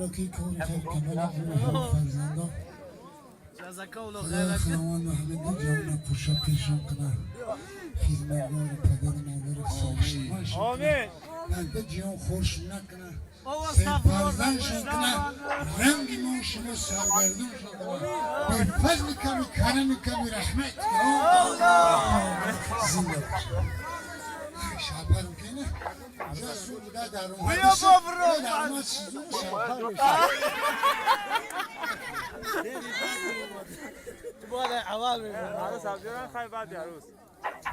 Худо ки кори хайр камоли фарзандо. Худои худованд ҳамин ҷавона пурша пешон кунад, хизматгори падару модари. Омин. Анда ҷиҳон хоршон накунад, фарзандшон кунад, ранги мо шумо саргардоншон кунад, бефазли ками карами ками раҳмат. Зинда бошад. Шабарм кена зуда даромад шабар.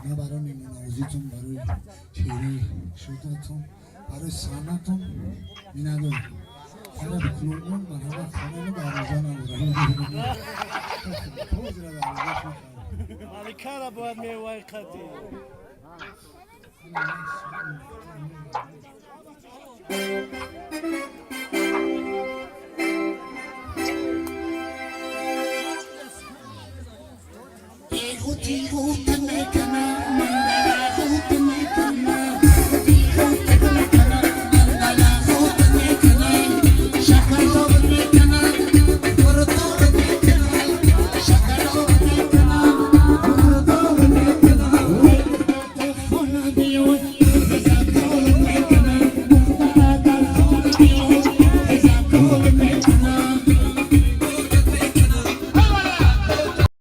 Ман барои меҳмоннавозитон, барои чеҳраи шудатон, барои санъатон миннатдорам. Ана клубон марҳамат, хонани дарвоза надорам. Ҳозира дарвозаш мехарам. Маликара бояд меваи қадӣ. Эгу тигу.